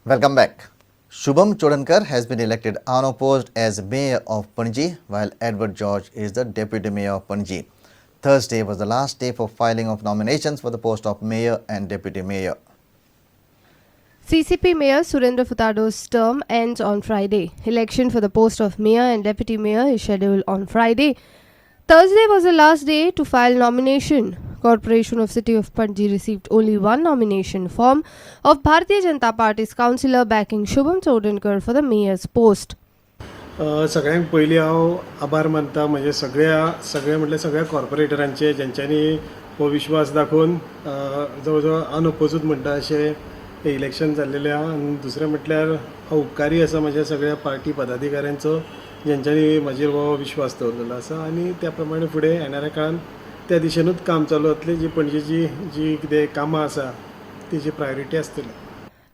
Welcome back. Shubham Chodankar has been elected unopposed as mayor of Panaji, while Edward George is the deputy mayor of Panaji. Thursday was the last day for filing of nominations for the post of mayor and deputy mayor. CCP Mayor Surendra Furtado's term ends on Friday. Election for the post of mayor and deputy mayor is scheduled on Friday. Thursday was the last day to file nomination. Corporation of City of Panaji received only one nomination form of Bharatiya Janata Party's councillor backing Shubham Chodankar for the mayor's post. सगळ्यांक पयलीं हांव आभार मानता म्हजे सगळ्या सगळे म्हटल्यार सगळ्या कॉर्पोरेटरांचे जेंच्यांनी हो विश्वास दाखोवन जवळ जवळ अनओपोजूच म्हणटा अशें हें इलेक्शन जाल्लेलें आहा. आनी दुसरें म्हटल्यार हांव उपकारी आसा म्हज्या सगळ्या पार्टी पदाधिकाऱ्यांचो जेंच्यांनी म्हजेर हो विश्वास दवरलेलो आसा आनी त्या प्रमाणे फुडें येणाऱ्या काळान त्या दिशेनूच काम चालू जातलें. जी पणजेची जी कितें कामां आसा तेजी प्रायोरिटी आसतली.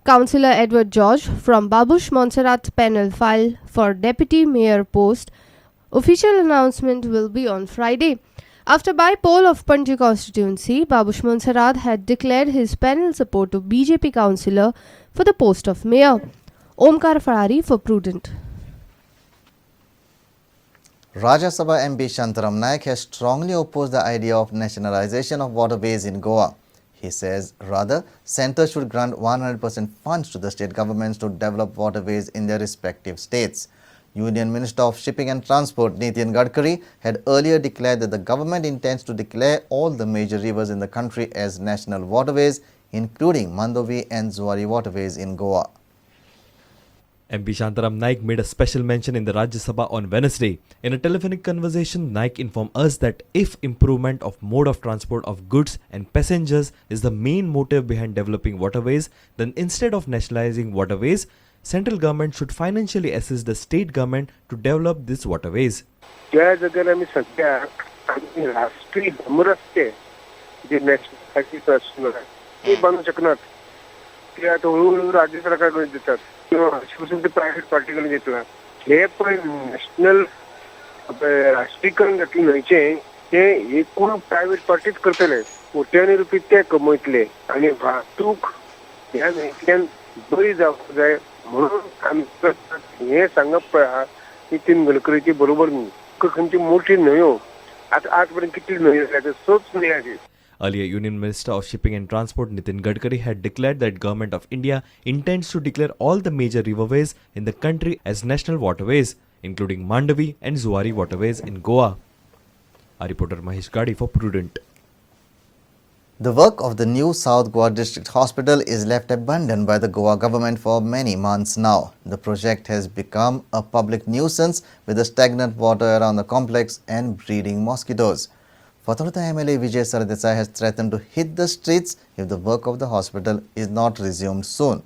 Councillor Edward George from Babush Montserrat's panel filed for deputy mayor post. Official announcement will be on Friday. After by-poll of Panaji constituency, Babush Montserrat had declared his panel support to BJP councillor for the post of mayor. Omkar Farari for Prudent. Rajya Sabha MP Shantaram Naik has strongly opposed the idea of nationalization of waterways in Goa. He says rather, centre should grant 100% funds to the state governments to develop waterways in their respective states. Union Minister of Shipping and Transport Nitin Gadkari had earlier declared that the government intends to declare all the major rivers in the country as national waterways, including Mandovi and Zuari waterways in Goa. MP Shantaram Naik made a special mention in the Rajya Sabha on Wednesday. In a telephonic conversation, Naik informed us that if improvement of mode of transport of goods and passengers is the main motive behind developing waterways, then instead of nationalizing waterways, central government should financially assist the state government to develop these waterways. ज्या जाग्यार आमी सद्याक आमी राष्ट्रीय धर्मरस्ते जे national ते बांदूंक शकनात, ते आतां हळू हळू राज्य सरकार कडेन दितात किंवा अशें पसून ते प्रायवेट पार्टी कडेन दितला. हे पळय नॅशनल राष्ट्रीयकरण जातलें न्हंयचें, तें एकूण प्रायवेट पार्टीच करतले, कोट्यांनी रुपया ते कमयतले आनी वाहतूक ह्या न्हंयतल्यान बरी जावंक जाय म्हणून आमी करतात. हें सांगप पळय आहा नितीन गडकरीची बरोबर न्ही. खंयची मोठी न्हंयो आतां आज पर्यंत कितली न्हंयो जाल्या, सच न्हंय आशी. Earlier, Union Minister of Shipping and Transport Nitin Gadkari had declared that Government of India intends to declare all the major riverways in the country as national waterways, including Mandavi and Zuari waterways in Goa. Our reporter Mahesh Gadi for Prudent. The work of the new South Goa District Hospital is left abandoned by the Goa government for many months now. The project has become a public nuisance with the stagnant water around the complex and breeding mosquitoes. Fatorda MLA Vijay Sardesai has threatened to hit the streets if the work of the hospital is not resumed soon.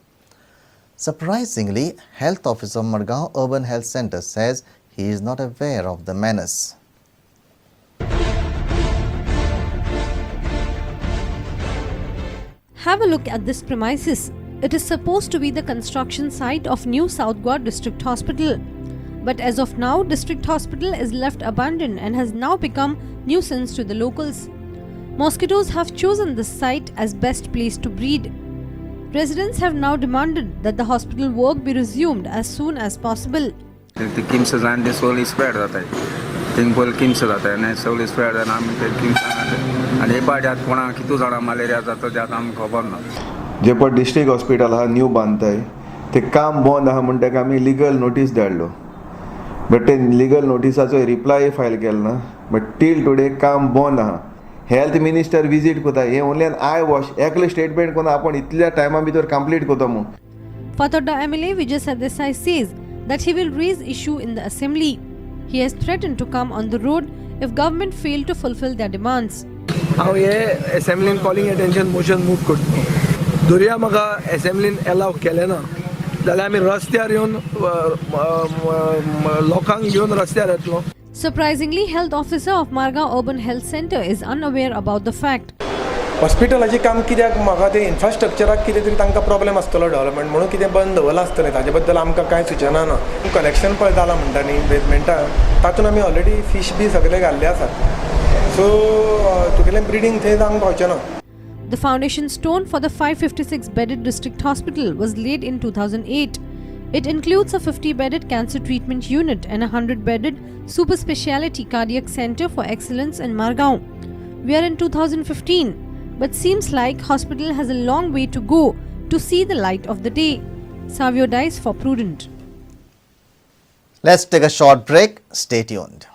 Surprisingly, Health Officer Margao Urban Health Center says he is not aware of the menace. Have a look at this premises. It is supposed to be the construction site of new South Goa District Hospital. But as of now, District Hospital is left abandoned and has now become nuisance to the locals. Mosquitoes have chosen this site as best place to breed. Residents have now demanded that the hospital work be resumed as soon as possible. ते किम्स जावन ते सगळी spread जाताय, thing पयलीं किम्स जाताय आनी सगळी spread जावन आमी ते किम्स आनी हे पाटी आतां कोणाक कितू जाणां मलेरिया जाता ते आतां आमकां खबर ना. जे पळय डिस्ट्रिक्ट हॉस्पिटल आहा न्यू बांदताय ते काम बंद आहा म्हूण ताका आमी लिगल नोटीस धाडलो, बट ते लिगल नोटिसाचो रिप्लाय फायल केलो ना, बट टील टुडे काम बंद आहा. हेल्थ मिनिस्टर विजीट करता, हे ओनली एन I wash एकले स्टेटमेंट कोना आपूण इतल्या टायमा भितर कंप्लीट करता म्हूण. Fatorda MLA Vijay Sardesai says that he will raise issue in the assembly. He has threatened to come on the road if government fail to fulfill their demands. हांव हे एसेंब्लीन कॉलिंग एटेन्शन मोशन मूव करतलो. दर्या म्हाका एसेंब्लीन allow केलें ना जाल्यार आमी रस्त्यार येवन लोकांक घेवन रस्त्यार येतलो. Surprisingly, health officer of Margao Urban Health Center is unaware about the fact. हॉस्पिटलाचें काम कित्याक म्हाका तें इन्फ्रास्ट्रक्चराक कितें तरी तांकां प्रॉब्लेम आसतलो डेवलपमेंट म्हणून कितें बंद दवरलां आसतलें, ताजे बद्दल आमकां कांय सुचना ना. कलेक्शन पळय जालां म्हणटा न्ही बेजमेंटान, तातूंत आमी ऑलरेडी फिश बी सगळे घाल्ले आसात, सो तुगेलें ब्रिडींग थंय जावंक पावचें ना. The foundation stone for the 556 bedded district hospital was laid in 2008. It includes a 50 bedded cancer treatment unit and a 100 bedded super speciality cardiac center for excellence in Margao. We are in 2015, but seems like hospital has a long way to go to see the light of the day. Savio Dice for Prudent. Let's take a short break. Stay tuned.